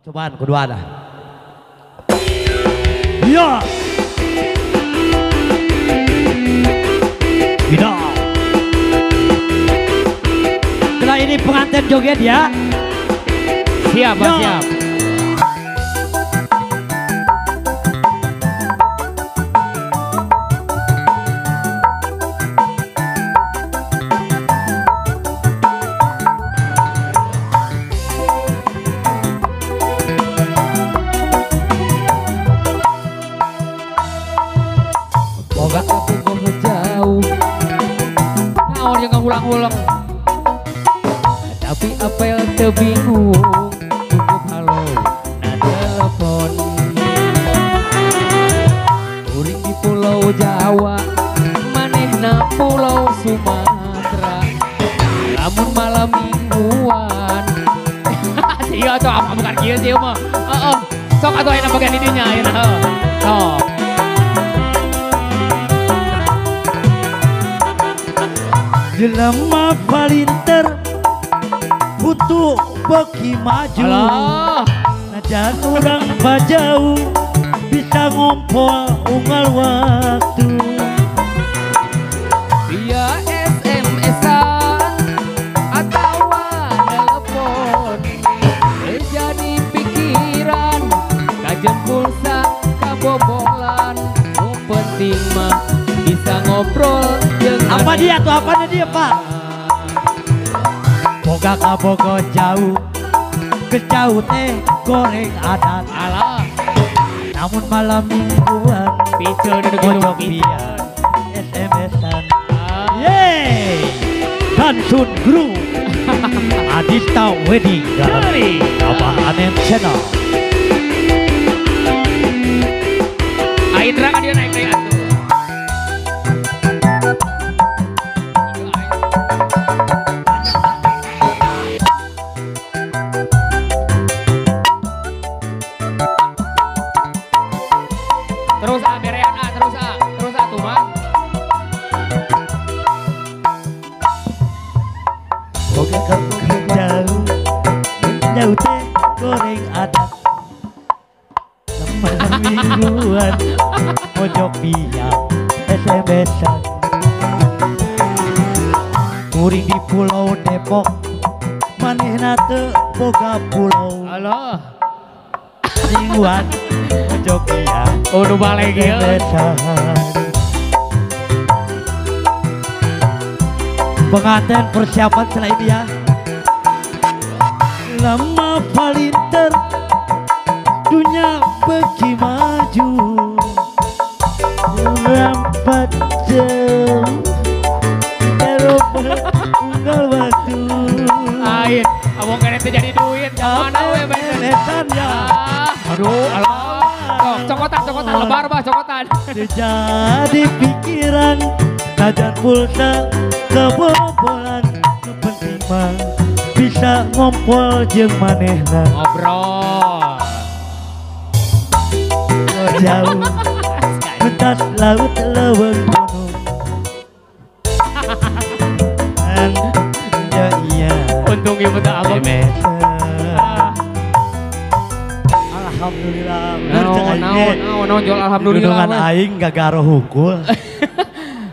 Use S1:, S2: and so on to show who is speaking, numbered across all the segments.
S1: Cobaan kedua dah. Ya. Tidak. Setelah ini pengantin joget ya.
S2: Siap, ya. Siap. Ulang-ulang tapi apel tebingung cukup halo na telepon kuring di pulau Jawa manehna pulau Sumatera lamun malam mingguan iya tuh apa bukan kieu sih mah heeh sok atuh ayeuna bagian didinya ayeuna heuh sok.
S1: Jelema palinter butuh beki maju. Najan urang bajauh bisa ngompol unggal waktu.
S2: Via SMS-an atau telepon jadi pikiran kajen pulsa kabobolan nu penting mah bisa ngobrol.
S1: Apa dia tuh, apa dia pak? Boga kabogo jauh, kejauh teh goreng adat.
S2: Alah.
S1: Namun malam mingguan, pojok dia SMS-an. Yeay, Dansun Group, Adista Wedding, Abah Anen Channel.
S2: Aindra kan dia naik-naik atuh. Terus A, berean A, terus A tuh mah.
S1: Boga kamu jauh, jauh teh goreng adat. Malam mingguan, pojok biak SMS-an. Kuring di Pulau Depok, manehna teu boga pulau.
S2: Alah.
S1: Mingguan, pojok biak.
S2: Oh, nu balik ieu.
S1: Pengantin persiapan setelah ini ya. Lama palinter dunia beki maju. Rampat jauh unggal waktu.
S2: Ain, abang kene teh jadi duit. Mana we beneran
S1: ya.
S2: Aduh, alah. Cokotan, cokotan, lebar bah, cokotan.
S1: Jadi pikiran, kajan pulsa kebobolan, penting mah bisa ngompol jeung manehna.
S2: Ngobrol.
S1: Jauh, mentas laut leuweung gunung. Ya iya.
S2: Untung ieu teh abang.
S1: Alhamdulillah.
S2: Naon jual alhamdulillah.
S1: Dudungan aing gagaro hungkul.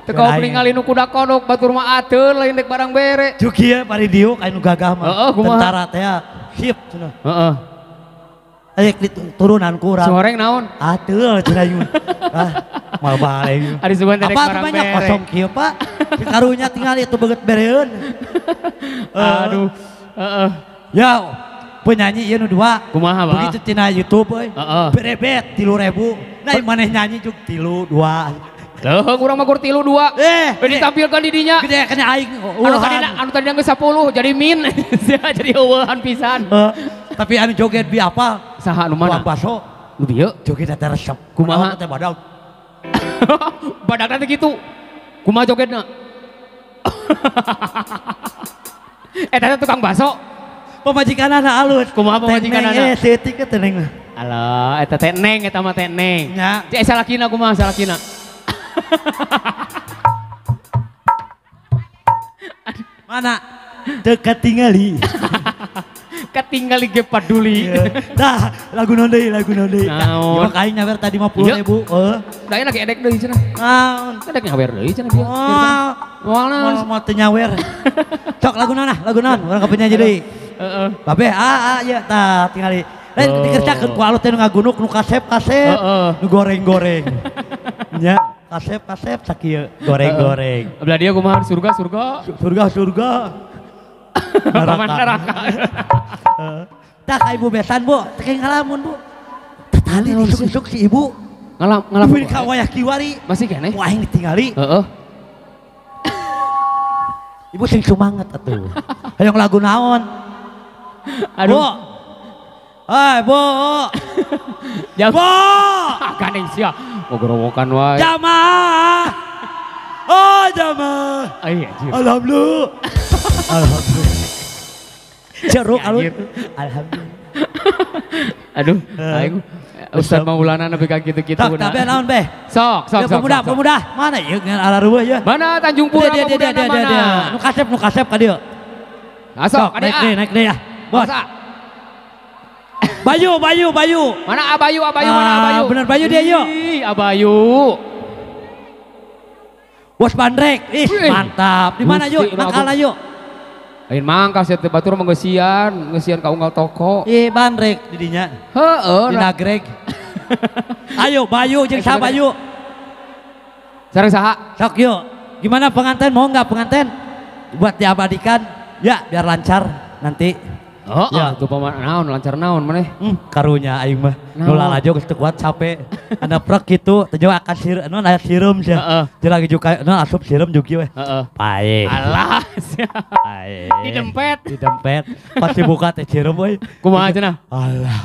S2: Teu kau ningali nu kuda kodok batur mah ateul lain dek barang bere.
S1: Cuk ieu pari diuk anu gagah mah. Tentara teh sip cenah. Heeh. Ayo turunan kurang.
S2: Soreng naon?
S1: Ateul cenah ieu. Ah, mal balik.
S2: Ari sugan teh dek barang bere.
S1: Apa kosong kieu Pak? Karunya tinggal itu beget bereun.
S2: Aduh. Heeh.
S1: Ya, penyanyi ieu nu dua.
S2: Kumaha, Pak?
S1: Begitu tina YouTube euy. Berebet 3.000. Nah, maneh nyanyi juk 3 2.
S2: Leuh, urang mah kur 3 2. Ditampilkan di dinya.
S1: Gede kana aing.
S2: Anu tadina geus 10 jadi min. Jadi eueuhan pisan.
S1: Tapi anu joget bi apa?
S2: Saha anu mana?
S1: Tukang baso.
S2: Nu bieu
S1: joget teh resep.
S2: Kumaha
S1: teh badag.
S2: Badagna teh kitu. Kumaha jogetna? Eta teh tukang baso.
S1: Pamajikanana alus.
S2: Kumaha pamajikanana?
S1: Teh teh teh neng.
S2: Alah, eta teh neng, eta mah teh neng.
S1: Nya.
S2: Cek salakina kumaha salakina?
S1: Mana? Dekat tingali.
S2: Katingali ge paduli.
S1: Dah, lagu naon deui, lagu naon deui.
S2: Naon?
S1: Ieu kain nyawer tadi 50.000. Heeh.
S2: Da lagi edek deui cenah.
S1: Naon?
S2: Edek nyawer deui cenah bieu.
S1: Moal naon? Moal teu nyawer. Cok lagu naon ah, lagu naon? Urang kapenyanyi deui.
S2: Heeh.
S1: Babe, ah ieu tah tingali. Lain dikerjakeun ku alut teh nu ngagunuk nu kasep-kasep, nu goreng-goreng. Nya, kasep-kasep sakieu goreng-goreng.
S2: Belah dia kumaha surga surga.
S1: Surga surga.
S2: Neraka. Neraka.
S1: Tah ka ibu besan bu, teh ngalamun bu. Tadi isuk-isuk si ibu
S2: ngalamun.
S1: Ka wayah kiwari.
S2: Masih keneh?
S1: Wah aing ditingali.
S2: Heeh.
S1: Ibu sing sumanget atuh. Hayang lagu naon?
S2: Aduh.
S1: Bu. Hai bu. Bu.
S2: Gandeng sia. Gogorowokan wae.
S1: Jamaah. Oh jamaah.
S2: Ai anjir.
S1: Alhamdulillah. Alhamdulillah. Jeruk alun. Alhamdulillah.
S2: Aduh, aing Ustaz Maulana nepi ka kitu-kitu.
S1: Sok, tapi naon beh?
S2: Sok, sok, sok.
S1: Pemuda, pemuda. Mana ieu ngan ala reueuh ieu?
S2: Mana Tanjung Pura
S1: dia,
S2: pemuda mana?
S1: Nu kasep ka dieu.
S2: Sok,
S1: naik deui, naik deui ya. Bos. Bayu, Bayu, Bayu.
S2: Mana Abayu, Abayu, mana Abayu?
S1: Bener Bayu dia yuk.
S2: Ih, Abayu.
S1: Bos Bandrek, ih mantap. Di mana yuk? Mangkal yuk.
S2: Lain mangkal sia teh batur mah ngeusian, ngeusian ka unggal toko.
S1: Ih, Bandrek didinya.
S2: Heeh.
S1: Di Nagreg. Ayo Bayu jeung saha Bayu?
S2: Sareng saha?
S1: Sok yuk. Gimana pengantin mau nggak pengantin? Buat diabadikan ya biar lancar nanti.
S2: Oh, ya tuh paman naon lancar naon maneh?
S1: Karunya aing mah. Nu lalajo geus teu kuat capek. Anda prek kitu teu jauh akan sireum nu aya sireum sia. Jeung lagi juga nu asup sireum jugi we.
S2: Heeh.
S1: Pae.
S2: Alah sia.
S1: Pae.
S2: Didempet.
S1: Didempet. Pas dibuka teh sireum euy.
S2: Kumaha cenah?
S1: Alah.